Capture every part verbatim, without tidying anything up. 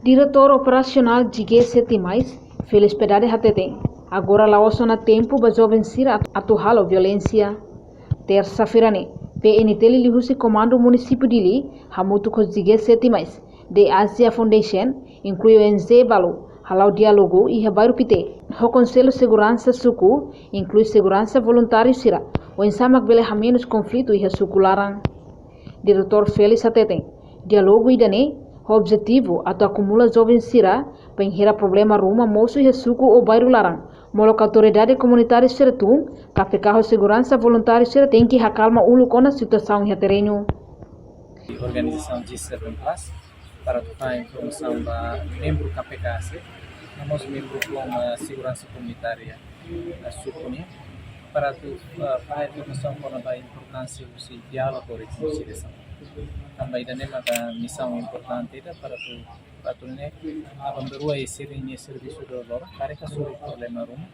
Diretór Operasionál G G sete mais, Félix Piedade hateten, agora la'ós ona tempu ba joven sira atu halo violénsia. Tersa-feira ne'e, P N T liuhusi Komandu Munisípiu Dili, hamutuk ho G G sete mais, The Asia Foundation, inklui O N G balu, hala'o diálogu iha bairru Pité, ho Konsellu Seguransa Suku, inklui seguransa voluntáriu sira, oinsá mak bele hamenus konflitu iha suku laran. Diretór Félix hateten, diálogu ida-ne'e ho objetivu atu akumula joven sira, bainhira problema ruma mosu iha suku ou bairru laran, molok autoridade komunitáriu sira tun, K P K ho seguransa voluntáriu sira tenke hakalma uluk ona situasaun iha terrenu. Organizasaun G seven plus, para atu fahe informasaun ba membru K P K sira, no mós membru komu seguransa komunitária suku nian, para atu, ah, fahe informasaun kona-ba importánsia husi diálogu ho rekonsiliasaun. Tanba ida-ne'e maka misaun importante ida para atu, para atu nune'e aban-bainrua sira-nia servisu dodok, karik hasoru problema ruma,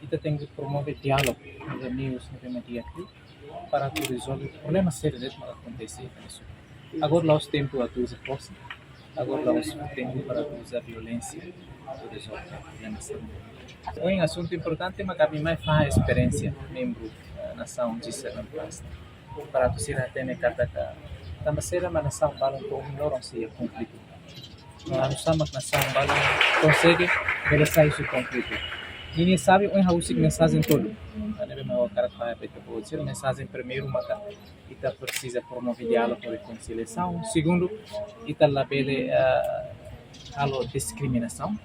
ita tenke promove diálogu, ida meius ne'ebé mak di'ak liu, para atu rezolve problema sira de'it mak akontese iha ne'e. Agora la'ós tempu atu uza forsa, agora la'ós tempu para atu uza violénsia atu rezolve problema sira. Ohin asuntu importante mak ami mai fahe esperiénsia membru, eh, nasaun G seven plus, para atu sira hatene katak, tanba saida mak nasaun balun to'o ohin loron sei iha konflitu. Oinsá mak nasaun balun konsege bele sai husi konflitu. Ninia xave ohin ha'u husik mensajen tolu. Ne'ebé mak ha'u hakarak fahe ba ita-boot sira, mensajen primeiru maka ita presiza promove diálogu ho rekonsiliasaun. Segundu, ita labele, eh, halo diskriminasaun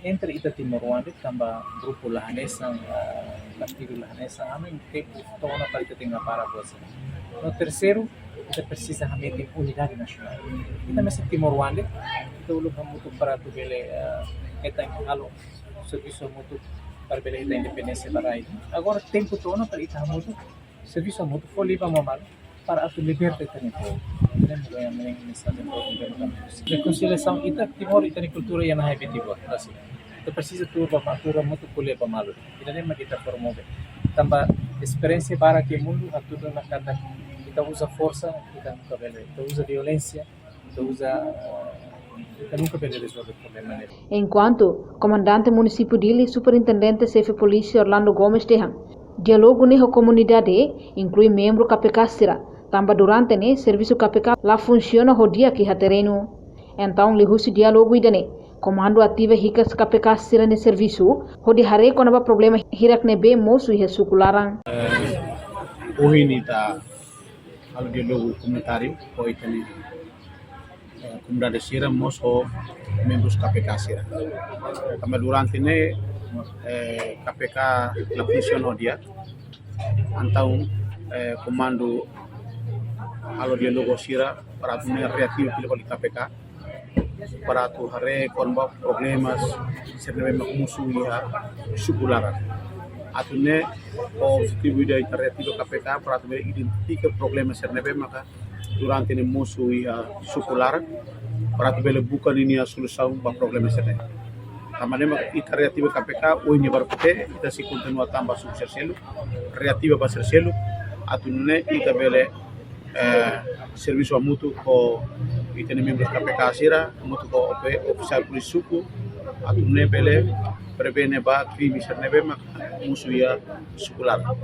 entre ita timoroan de'it, tanba grupu la hanesan, eh, partidu la hanesan, ami tenke to'o ona para ita tenke para bosa. No terseiru, ita presiza hametin unidade nasionál. Ita mesak timoroan de'it, ita uluk hamutuk para atu bele, eh, hetan halo servisu hamutuk para bele hetan independénsia ba rai. Agora tempu to'o ona para ita hamutuk servisu hamutuk, fó liman ba malu, para atu liberta ita-nia povu. Ida-ne'e mak ami-nia mensajen ba ita-boot. Rekonsiliasaun ita Timor, ita-nia kultura iha na'in-haat, beti buat, rasik. Ita presiza tuur ba ma-, tuur hamutuk, ko'alia ba malu. Ida-ne'e mak ita promove. Tanba esperiénsia barak iha mundu hatudu ona katak ita uza forsa, ita nunka bele. Ita uza violénsia, ita uza, eh, ita nunka bele rezolve problema ne'e. Enkuantu, Komandante Munisípiu Dili, Superintendente Xefe Polísia Orlando Gomes dehan, diálogu ne'e ho komunidade inklui membru K P K sira, tanba durante ne'e servisu K P K la funsiona ho di'ak iha terrenu. Entaun, liuhusi diálogu ida-ne'e, komandu ativa hikas K P K sira-nia servisu, hodi haree kona-ba problema hirak ne'ebé mosu iha suku laran. Eh, ohin ita halo diálogu komunitáriu ho ita-nia, eh, komunidade sira, mós ho membrus K P K sira. Tanba durante ne'e, eh, K P K la funsiona ho di'ak. Entaun, eh, komandu halo diálogu ho sira para atu nune'e reativa fila fali K P K, para atu haree kona-ba problemas sira ne'ebé mak mosu iha suku laran. Atu nune'e objetivu ida ita reativa K P K para atu bele identifika problema sira ne'ebé maka durante ne'e mosu iha suku laran, para atu bele buka ninia solusaun ba problema sira ne'e. Tanba ne'e mak ita reativa K P K, ohin ne'e baru Pité, ita sei kontinua tan ba suku sira seluk, reativa ba sira seluk, atu nune'e ita bele, eh, servisu hamutuk ho ita-nia membrus K P K sira, hamutuk ho ofe-, ofisiál polísia suku, atu nune'e bele prevene ba krime sira ne'ebé maka mosu iha suku laran.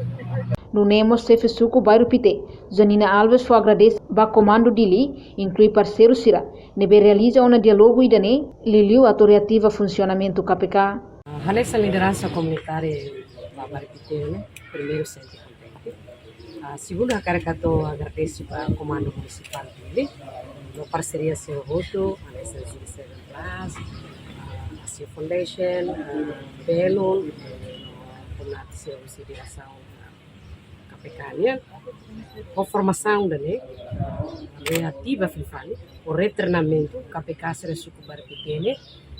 Nune'e mós xefe suku bairru Pité, Janina Alves, fó agradese ba Komandu Dili, inklui parseiru sira ne'ebé realiza ona diálogu ida-ne'e, liuliu atu reativa funsionamentu K P K. Hanesan lideransa komunitária ba bairru Pité ne'e, primeiru sente kontente. Ah, segundu, hakarak atu agradese ba Komandu Munisipál Dili, no parseria sira hotu, hanesan G seven plus, ah, Asia Foundation, ah, Belun, ah, komunidade sira husi diresaun, ah, K P K nian, ho formasaun ida-ne'e, reativa fila fali, ho retreinamentu K P K sira suku bairru Pité ne'e,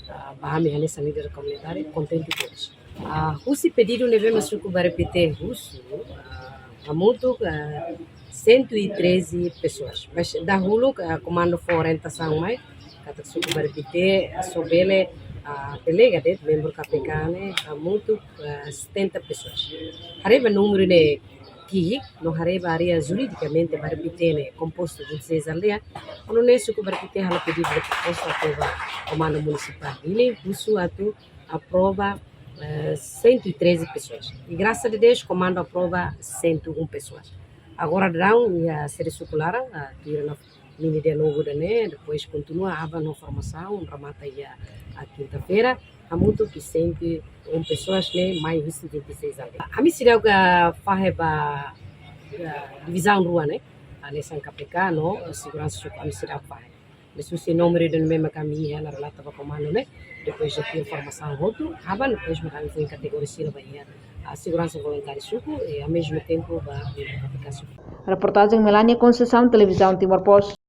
ah, ba ami hanesan líder komunitáriu, kontente tebes. Ah, husi pedidu ne'ebé mak suku bairru Pité husu, ah, hamutuk, ah, cento e treze pessoas. Mas dahuluk, ah, komandu fó orientasaun mai, katak suku bairru Pité, ah, só bele, ah, delega de'it membru K P K ne'e, ah, hamutuk, ah, setenta pessoas. Haree ba númeru ne'e ki'ik, no haree ba área juridikamente Baripité ne'e kompostu vinte e seis aldeia, no ne'e suku Baripité halo pedidu de proposta atu ba Komandu Munisipál Dili, husu atu aprova, eh, cento e treze pessoas. E graças a Deus, Komandu aprova cento e um pessoas. Agora daudaun, iha sede suku laran, ah, tuir ona mini diálogu ida-ne'e, depois kontinua aban no formasaun, remata iha, ah, kinta-feira, hamutuk ho cento e um pessoas ne'e, mai husi vinte e seis aldeia. Ami seidauk fahe ba, ah, divizaun rua ne'e, ah, hanesan K P K no, ah, seguransa suku ami seidauk fahe. Maibé husi númeru ida-ne'ebé mak ami iha ona relata ba komandu ne'e, depois de tuir formasaun hotu, aban, depois mak ami foin kategorizá ba iha, ah, seguransa voluntáriu suku, e ao mesmo tempo ba K P K suku. Reportajen Melania Conceição, Televizaun Timor Post.